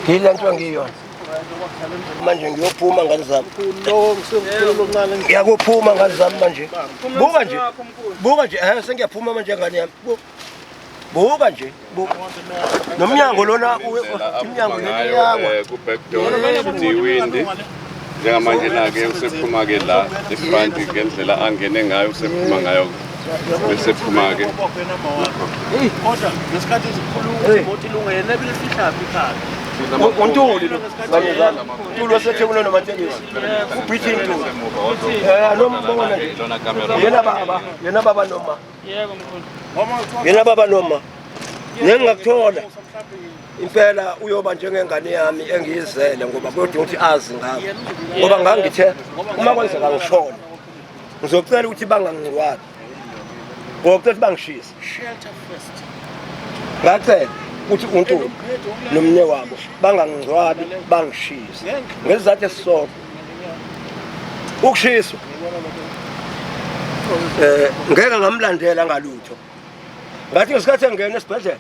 Ngile nto engiyona. Manje ngiyophuma ngane zami. Ngiyakuphuma ngane zami manje. Buka nje. Buka nje, sengiyaphuma manje ngane yami. Buka nje, buka. Nomnyango lona umnyango lona uyawa. Ku back door futhi iwindi. Njengamanje na-ke usephuma-ke la e-front ngendlela angene ngayo, usephuma ngayo, bese phuma-ke. Kodwa ngesikhathi zikhuluma ukuthi imoto ilungele nebilifihlaphi ikhaya. UNtuli lo, ngane zami. Ntuli waseThekwini nomatekisi. Ubhithi Ntuli. Anombona nje. Yena baba, yena baba noma. Yebo mkhulu. Yena baba noma. Ngengakuthola. Impela uyoba njengengane yami engiyizele, ngoba kuyodinga ukuthi azi ngakho. Ngoba ngangithe uma kwenzeka ngishona, ngizocela ukuthi bangangcwabi. Ngocela ukuthi bangishise. Ngacela ukuthi uNtuli nomne wabo bangangcwabi, bangishise. Ngesizathu esisodwa. Ukushiswa ngeke ngamlandela ngalutho. Ngathi ngesikhathi engena esibhedlela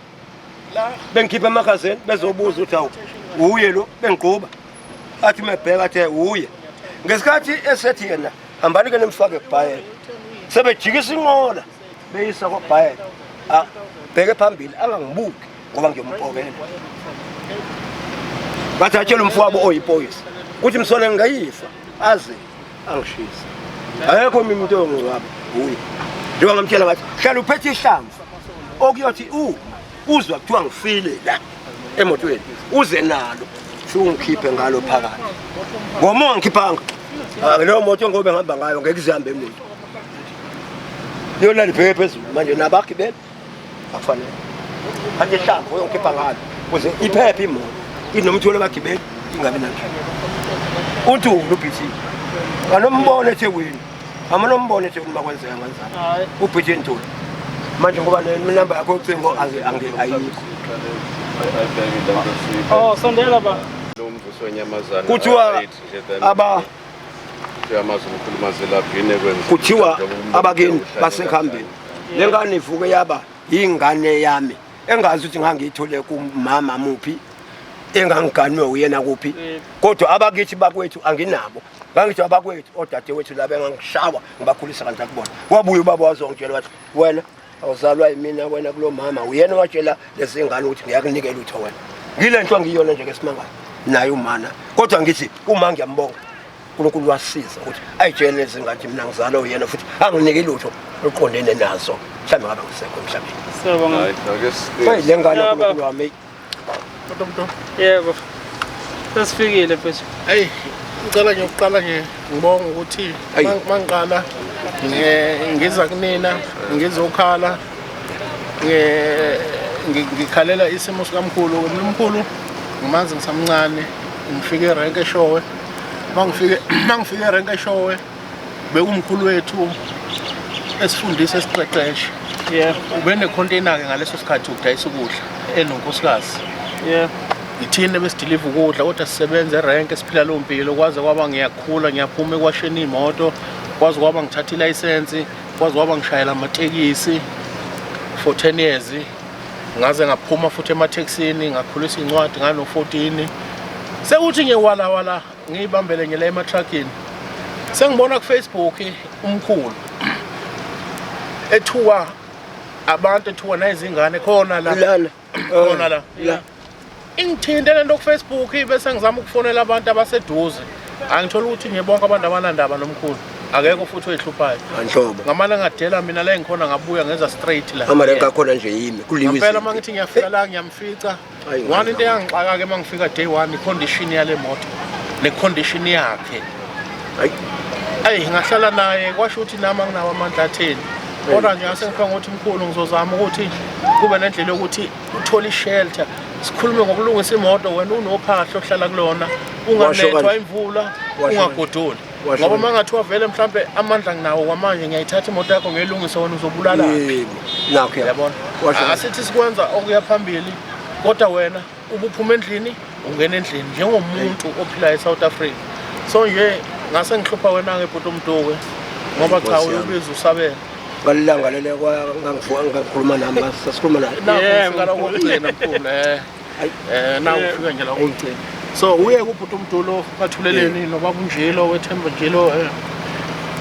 bengikhipha emakhazeni bezobuza ukuthi awu uye lo, bengigquba athi mebheka athi uye. Ngesikhathi esethi yena hambani ke nimfake kubhayela, sebejikisa inqola beyisa kwabhayela, bheke phambili angangibuki ngoba ngiyompokela. Bathi atshela umfowabo oyiphoyisa ukuthi msole ngingayifa aze angishise. Akekho omunye umuntu oyongcwaba uye. Njengoba ngamtshela ngathi hlala uphethe ihlamvu okuyothi uzwa kuthiwa ngifile la emotweni, uze nalo ungikhiphe ngalo phakathi. Ngoba ungangikhiphanga leyo moto ngoba ngihamba ngayo ngeke izihambe emuntu. Yona libheke phezulu manje nabagibeli akufanele. Manje ihlamvu uyongikhipha ngalo ukuze iphephe imoto inomthwalo abagibeli ingabi nankinga. UNtuli uBT anombona eThekwini, amanombona eThekwini makwenzeka kanjani uBT Ntuli. Manje ngoba nenamba yakho yocingo ayikho. Oh, sondela ba. Kuthiwa kuthiwa abakini basekuhambeni. Le ngane ivuke yaba ingane yami engazi ukuthi ngangiyithole kumama muphi, engangiganwe uyena kuphi. Kodwa abakithi bakwethu anginabo. Ngangithi abakwethu odadewethu laba engangishawa ngibakhulisa kanti akubona. Wabuya ubaba wazongitshela wathi wena awuzalwa yimina wena kulo mama, uyena watshela lezi ngane ukuthi ngiyakunikela utho wena. Ngile nto angiyona nje kesimangalo naye umana. Kodwa ngithi uma ngiyambonga uNkulunkulu wasiza ukuthi ayitshele lezi ngane ukuthi mina ngizalwa uyena futhi anginike lutho oluqondene nazo. Mhlawumbe ngabe ngisekho emhlabeni. Siyabonga. Hey, le ngane uNkulunkulu wami. Yebo. Sesifikile mfethu. Hey, ngicela nje ukuqala nje ngibonga ukuthi mangiqala ngiza kunina ngizokhala ngikhalela isimo sikamkhulu. Umkhulu ngimazi ngisamncane, ngifike erenke eShowe. Mangifike erenke eShowe bekumkhulu wethu esifundisa esiqeqesha. Ube ne-container ke ngaleso sikhathi ukudayisa ukudla enonkosikazi. Ithina besidiliva ukudla kodwa sisebenza erenke siphila leyo mpilo, kwaze kwaba ngiyakhula ngiyaphuma ekwasheni imoto, kwaze kwaba ngithatha ilayisensi, kwaze kwaba ngishayela amatekisi for 10 years. Ngaze ngaphuma futhi emathekisini ngakhulisa incwadi ngano-14. Sekuthi nje wala wala ngiyibambele nje la emathrakini. Sengibona ku Facebook umkhulu ethuka abantu, ethuka nayizingane khona la. Khona la. Ingithinte lento ku Facebook bese ngizama ukufonela abantu abaseduze. Angithola ukuthi nje bonke abantu abanandaba nomkhulu. Akekho futhi oyihluphayo. Anhlobo. Ngamane ngadela mina la engikhona ngabuya ngenza straight la. Amarenke akhona nje yimi kuliwe. Ngempela mangithi ngiyafika la ngiyamfica. One into eyangixaka ke mangifika day one i-condition yale moto ne condition yakhe. Ayi ngahlala naye kwasho ukuthi nami anginawo amandla atheni. Kodwa nje ngase ngifika ngokuthi mkhulu ngizozama ukuthi kube nendlela yokuthi uthole ishelter. Sikhulume ngokulungisa imoto wena unophahla ohlala kulona, unganethwa imvula, ungagodoli. Ngoba uma ngathiwa vele mhlambe amandla nginawo kwamanje ngiyayithatha imoto yakho ngiyilungise wena uzobulala. Nakho yabona. Asithi sikwenza okuya phambili kodwa wena ubuphuma endlini ungena endlini njengomuntu ophila eSouth Africa. So nje ngase ngihlupha wena ke bhuti uMduke ngoba cha uyobiza usabela. Ngalilanga lele ngangikhuluma nami sasikhuluma naye. Nakho ngifika la kokugcina mkhulu. Nawu ufika nje la kugcina. So uye kubhuti uMdulo kaThuleleni nobaba uNjilo wethemba Njilo,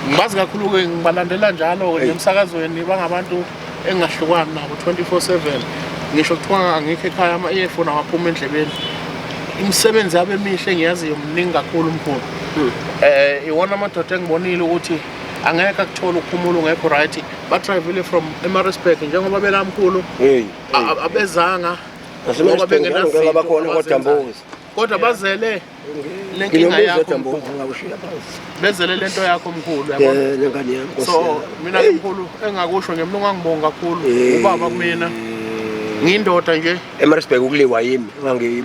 ngibazi kakhulu-ke, ngibalandela njalo nje emsakazweni, bangabantu engingahlukani nabo 24/7. Ngisho kuthiwa angikho ekhaya, ama-earphone awaphuma endlebeni. Imisebenzi yabo emihle engiyaziyo mningi kakhulu mkhulu. Iwona amadoda engibonile ukuthi angeke akuthola ukuphumula ungekho right. Ba-drive-ile from eMaritzburg njengoba belamkhulu, Hey. abezanga ngoba Nasemaritzburg bengenazinto bakhona kodwa abazenzayo. Mbozi. Kodwa bazele le nkinga Nginomuzi yakho eDambozi mkhulu, ngawushiya phansi. bezele lento yakho mkhulu, yabona. Nengane yami, Nkosi So yami. mina ke mkhulu, engakusho nje mina, ungangibongi kakhulu, ubaba kumina, ngiyindoda nje. eMaritzburg ukuliwa yimi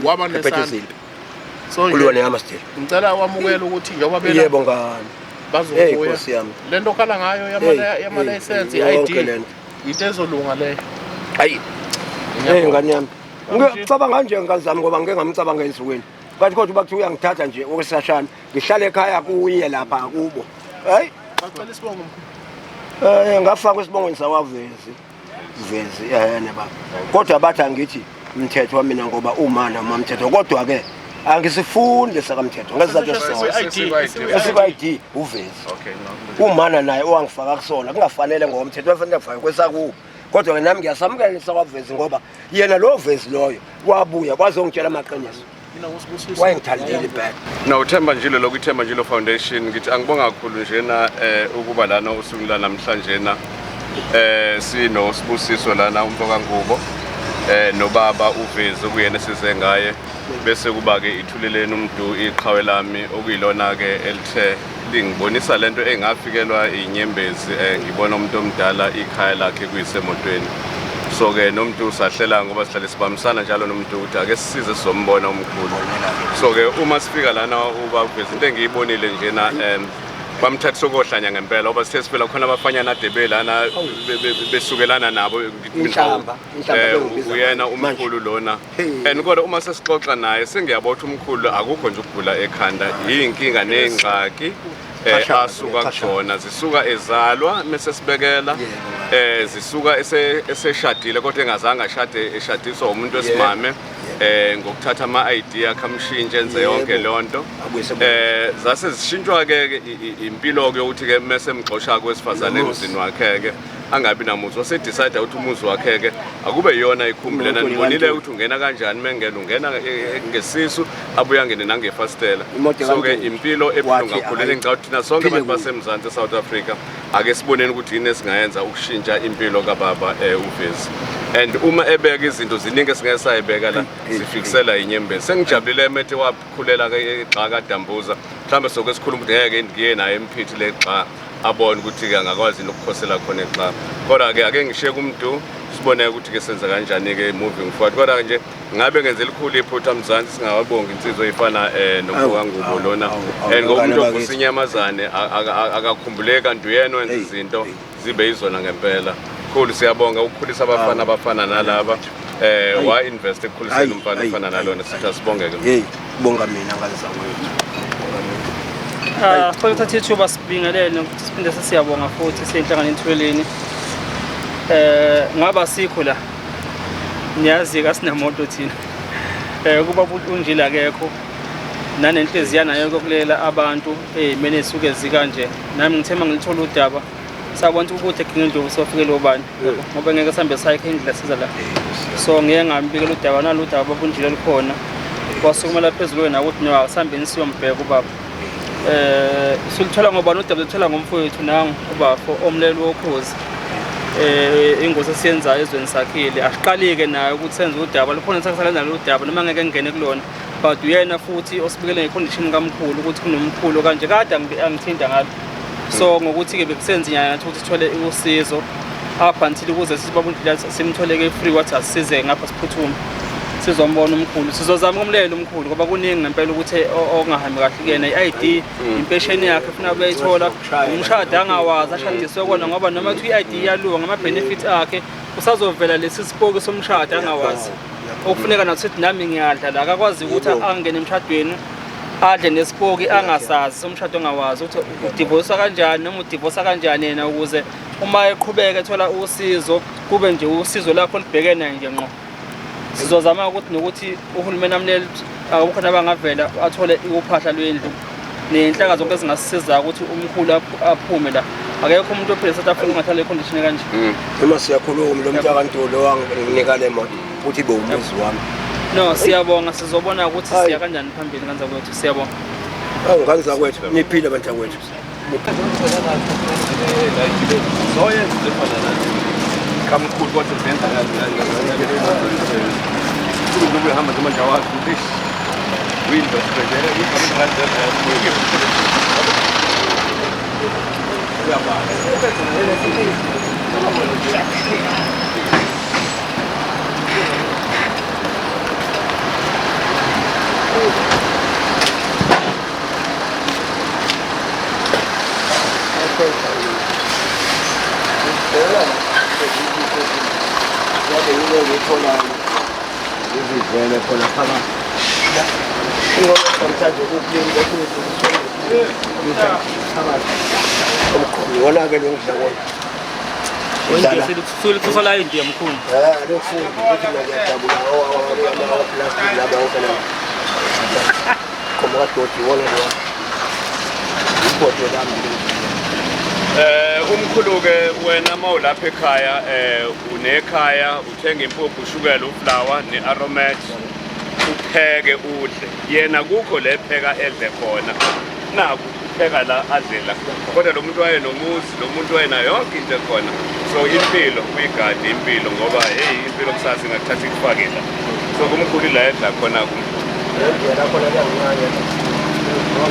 Waba ngangiphethe nesandla. izimpi. So Kuliwa nje neHammersdale. ngicela wamukele ukuthi njengoba bela Yebo ngane. Hey bazobuya, Nkosi yami. lento okhala ngayo Hey, yama-license, hey, yonke i-ID, lento. into ezolunga leyo. Hayi. Hey ngane yami. Ngicabanga kanje ngane zami ngoba ngike ngamcabanga ensukwini. Kanti kodwa uba kuthiwa uyangithatha nje okwesashana ngihlale ekhaya kuye lapha kubo. Hayi. Bacela isibongo mkhulu. Ngafaka isibongweni sakwaVezi. Vezi ehene baba. Kodwa bathi angithi mthetho wami ngoba uma noma mthetho, kodwa ke angisifuni lesakamthetho ngezizathu esisodwa. Esikwa-ID uVezi. Okay, no. Umana naye owangifaka kusona kungafanele ngokomthetho, wafanele ngifake kwesakubo. Kodwa ke nami ngiyasamukela lesakwaVezi ngoba yena lo Vezi loyo wabuya kwazongitshela amaqiniso. Mina nguSibusiso. Wayengithandile impela. No, uThemba Njilo lokhu, iThemba Njilo Foundation, ngithi angibonga kakhulu njena ukuba lana usuku la namhlanje na sino Sibusiso lana umfo kaNgubo, nobaba uVezi okuyena esize ngaye, bese kuba ke ithuleleni uMdu iqhawe lami okuyilona ke elithe lingibonisa lento engafikelwa inyembezi, ngibona umuntu omdala ikhaya lakhe kuyisemotweni. So ke noMdu sahlela ngoba sihlale sibambisana njalo noMdu ukuthi ake sisize sizombona umkhulu. So ke uma sifika lana uba uveza into engiyibonile njena, bamthathisa okohlanya ngempela, ngoba sithe sifela khona abafanyana ade belana besukelana nabo. Inhlamba, inhlamba bengibiza Uyena manje. Umkhulu lona. Hey. And kodwa uma sesixoxa naye sengiyabona ukuthi umkhulu akukho nje ukugula ekhanda, yinkinga ney'ngxaki Xhashana, asuka xhashana. kuzona, zisuka ezalwa mese sibekela, zisuka eseshadile kodwa engazange ashade, eshadiswa umuntu wesimame, ngokuthatha ama-ID akhe amshintshe enze yonke leyo nto. Abuyise. Zase zishintshwa ke impilo ke ukuthi ke mase emxosha kwesifazane emzini wakhe ke angabi namuzi, wase-decide ukuthi umuzi wakhe ke akube yiyona ikhumbi lena. Imoto. Nibonile likaNtuli. ukuthi ungena kanjani, mengena ungena ngesisu, abuye angene nangefasitela. Imoto So ke kaNtuli. impilo ebuhlungu Wathi kakhulu. akayi- Ngicabanga ukuthi thina sonke Phile abantu kuyo. baseMzansi, eSouth Africa, ake siboneni ukuthi yini esingayenza ukushintsha impilo kababa uVezi. And uma ebeka izinto ziningi esingeke sayibeka la, zifikisela inyembezi. Sengijabulile emethe wakhulela ke exa kaDambuza, mhlawumbe soke sikhuluma ukuthi ngeke ngiye naye emphithi le xa abone ukuthi-ke angakwazi nokukhosela khona exa. Kodwa-ke ake ngishiye kuMdu, sibone ukuthi-ke senza kanjani-ke moving forward. Kodwa-ke nje ngabe ngenze elikhulu iphutha Mzansi singawabongi insizwa ey'fana nomfo kaNgubo Awu, lona. awu, awu, And ngoba ngane umuntu bakithi. ovusa inyamazane akakhumbuleki, kanti uyena wenza Hey, izinto hey. zibe yizona ngempela. Khulu, siyabonga ukukhulisa abafana abafana nalaba, wa-invest ekukhuliseni Ayi, umfana ayi, ofana ayi, nalona. Sithi asibongeke. Hey, bonga mina ngane zakwethu. Ah, sicela ukuthatha ithuba sibingelele nokuthi siphinde sesiyabonga futhi siyinhlangano Ethuleleni. Ngaba sikho la. Niyazi kasinamoto thina. Kuba unjila akekho. Nanenhliziyo nayo yokulela abantu ezimene ezisuke zikanje. Nami ngithe mangilithola udaba sabona ukuthi eGingindlovu sofikele obani ngoba ngeke sihambe sayikhe indlela siza la. So ngeke ngambikela udaba nalo udaba babunjile lukhona. Wasukumela phezulu wena ukuthi no, asihambeni siyombheka ubaba. Sulithola ngoba udaba luthola ngomfowethu nangu ubafo omlelo wokhozi. Ingozi esiyenzayo ezweni sakhile asiqalike nayo ukuthi senze udaba lukhona, sakusala nalo udaba noma ngeke ngene kulona, but uyena futhi osibikele ngecondition kamkhulu ukuthi kunomkhulu kanje kade angithinta ngalo. So ngokuthi-ke bekusenza inyanga nathi ukuthi sithole usizo up until ukuze sibabundlela simtholeke free, wathi asisize ngapha siphuthume sizombona umkhulu, sizozama ukumlela umkhulu ngoba kuningi ngempela ukuthi okungahambi kahle kuyena, i-ID, impesheni yakhe ufuna ukuyithola, umshado angawazi ashadiswe kona, ngoba noma kuthiwa i-ID iyalunga ngama-benefit akhe usazovela lesi sipoki somshado angawazi okufuneka nathi sithi nami ngiyadla la, akakwazi ukuthi angene emshadweni adle nesipoki angasazi somshado, ongawazi ukuthi udivosa kanjani noma udivosa kanjani yena, ukuze uma eqhubeka ethola usizo kube nje usizo lakho libhekene nje ngqo. Sizozama ukuthi nokuthi uhulumeni amleli akukhona abangavela athole uphahla lwendlu ney'nhlaka zonke ezingasisiza ukuthi umkhulu aphume la. Akekho umuntu ophila e-South Africa ongahlala econdition kanje. Uma siyakhuluma lo mntakaNtuli owanginika le moto ukuthi ibe umuzi wami. No, siyabonga, sizobona ukuthi Hayi. siya kanjani phambili ngane zakwethu. Siyabonga. Awu ngane zakwethu, niphile bantakwethu. Kamkhulu kodwa senza kanjani? Uhamba noma nje awazi ukuthi eish, uyindoda nje, uyabhala. Yabe yile ngitholayo izivele khona phakathi. Ingoba namhlanje kuklini phakathi. Omkhulu wona-ke lo ngidla kona. Udlala. Sulisusa la indiya mkhulu. Eh, alokufunda ukuthi mina ngiyajabula awaplastic laba wonke la. Khoma kadoti wona lo. Ibhodo lami leli. Umkhulu ke wena mawulapha ekhaya, unekhaya, uthenga impuphu, ushukela, uflour ne-aromat, upheke udle. Yena kukho le pheka edle khona, naku upheka la adle la, kodwa lo muntu wayenomuzi, lo muntu wayenayo yonke into ekhona. So impilo uyigade impilo, ngoba hey, impilo kusasa ingakuthatha ikufake la. So kumkhulu la edla khona kumkhulu. Ngendlela khona kuyangincane.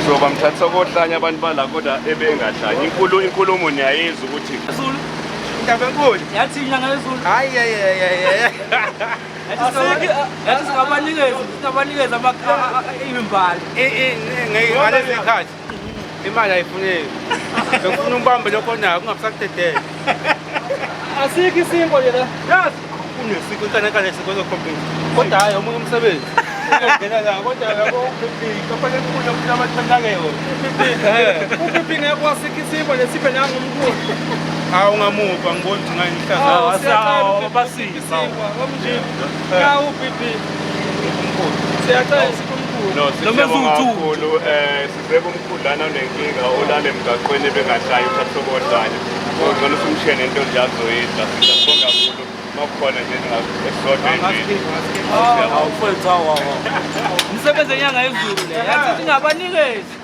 So bamthatha kohlanya abantu bala, kodwa ebengahlanyi. Inkulu inkulumo niyayizwa ukuthi Zulu, Indaba enkulu. yathi inyanga yezulu. Hayi hayi hayi hayi. Yathi singabanikeza imbali. Ngalezi khathi imali ayifuneki. Bekufuna ubambe lokho onako kungabisakudedela. Asikho isinkwa nje la. Yazi kunesiko inkanenkane nesiko ezokhombisa. Kodwa hhayi omunye umsebenzi. Uzongena la kodwa yabo uPP kampani enkulu yokuphila amathanda-ke yona. UPP ngeke wasikho isinkwa nje siphe nangomkhulu. Hawu ungamupha ngiboni ukuthi ngani ihlazo. Isinkwa ngomjini. Ka uPP. Siyacela isipho umkhulu. No, siyabonga kakhulu. Size kumkhulu lana unenkinga olala emgaqweni bengahlayi uthatha kohlanya. Ngcono usumshiye nento nje azoyidla. Siyabonga kakhulu. Makukhona nje esisodwa endlini. Umsebenzi enyanga yezulu le. Yathi singabanikezi.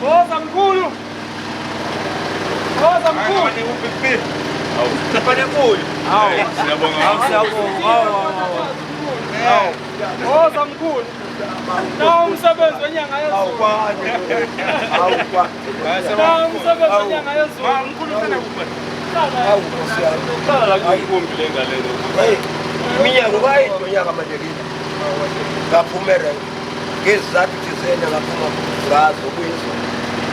Woza mkhulu. Woza mkhulu. UPP. Kampani enkulu. Siyabonga kakhulu. Siyabonga. Woza mkhulu. Nawu umsebenzi wenyanga yezulu. Awukwa. Nawu umsebenzi wenyanga yezulu. Mkhulu uhlala kuphi? Awu Nkosi yami. Hlala la kuyinkumbi le ngalelo. Hey, iminyaka kwayinto nyaka manje kini. Ngaphuma erenke. Ngezizathu thizeni ngaphuma ngazo kuyizwa.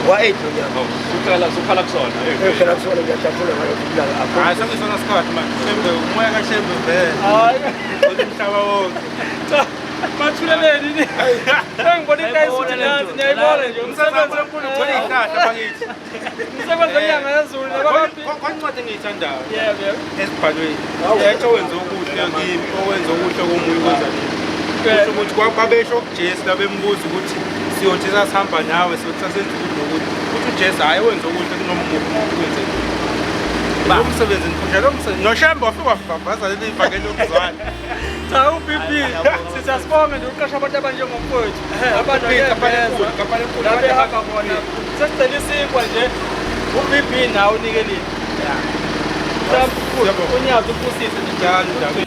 Wayinto nyaka. Uqala usukhala kusona. Ngihlala kusona ngiyajabula ngalokhu kulala akho. Hayi sengisona sikhathi manje. Shembe umoya kaShembe vele. Hayi. Umhlaba wonke. Bathuleleni ni. Engibona into ayisuthi nansi niyayibona nje Umsebenzi omkhulu ugcwele iy'hlahla bakithi. Umsebenzi wenyanga yezulu nabakapi. Kwancwadi engiyithandayo Yebo yebo. esibhalweni. Yathi owenza okuhle kimi, owenza okuhle komunye ukwenza kimi. Kusho ukuthi babesho kuJesu labembuza ukuthi siyothi sasihamba nawe, siyothi sasenza ukuthi nokuthi. Uthi uJesu hhayi owenza okuhle kunoma umuphi umuntu ukwenze kimi. Lo msebenzi ngiphusha lo msebenzi. NoShembe wafika wavaza leli ivangeli lokuzwana. Cha uPP sithi asibonge nje uqasha abantu abanjengomfowethu. Abantu Kampani enkulu, kampani enkulu. La behamba khona. Sesicela isinkwa nje uPP nawe unikelile. Unyazi ubusise nje. Njalo njalo.